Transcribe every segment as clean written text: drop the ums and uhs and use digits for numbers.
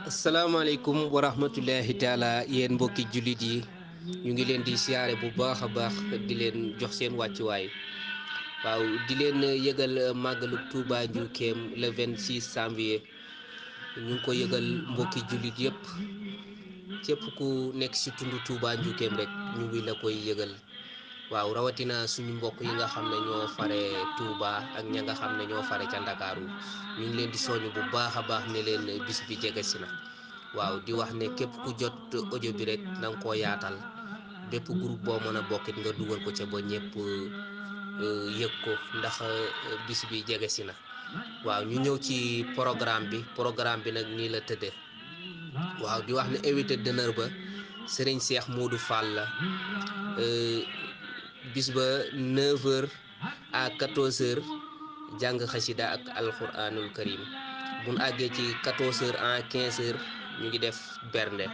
asalaamaaleykum wa rahmatullahi taala yéen mbokki jullit yi ñu ngi leen di siyaare bu baax a baax di leen jox seen wàccuwaay waaw di leen yëgal màggalu Touba Ndioukéne le 26 janvier ñu ngi ko yëgal mbokki jullit yëpp képp ku nekk ci tundu Touba Ndioukéne rek ñu ngi la koy yëgal waaw rawatina suñu mbokk yi nga xam ne ñoo fare Touba ak ña nga xam ne ñoo fare ca Ndakaaru ñu ngi leen di soññ bu baax a baax ne leen bis bi jege si na waaw di wax ne képp ku jot audio bi rek na nga koo yaatal bépp groupe boo mën a bokkit nga dugal ko ca ba ñëpp yëg ko ndax bis bi jege si na waaw ñu ñëw ci programme bi nag nii la tëddee waaw di wax ne invité d'honneur ba Serigne Cheikh Modou Fall la bis ba 9h à 14h jàng xasida ak alquranul karim bu nu àggee ci 14h à 15h ñu ngi def bernde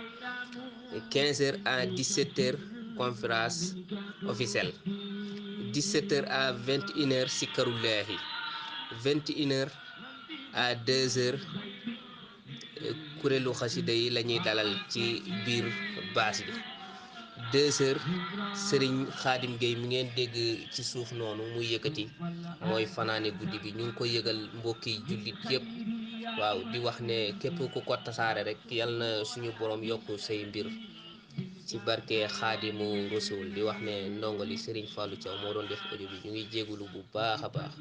15h à 17h conférence officielle 17h à 21h sikkarullahi 21h à 2h kuréelu xasida yi la ñuy dalal ci biir baas bi 2h Serigne Khadim Gueye mi ngeen dégg ci suuf noonu muy yëkkati mooy fanaane guddi gi ñu ngi ko yëgal mbokki jullit yépp waaw di wax ne képp ku ko tasaare rek yal na suñu borom yokk say mbir ci barke Xaadimu Rasuul di wax ne ndongo li Serigne Fallou Thiaw moo doon def audio bi ñu ngi jégalu bu baax a baax.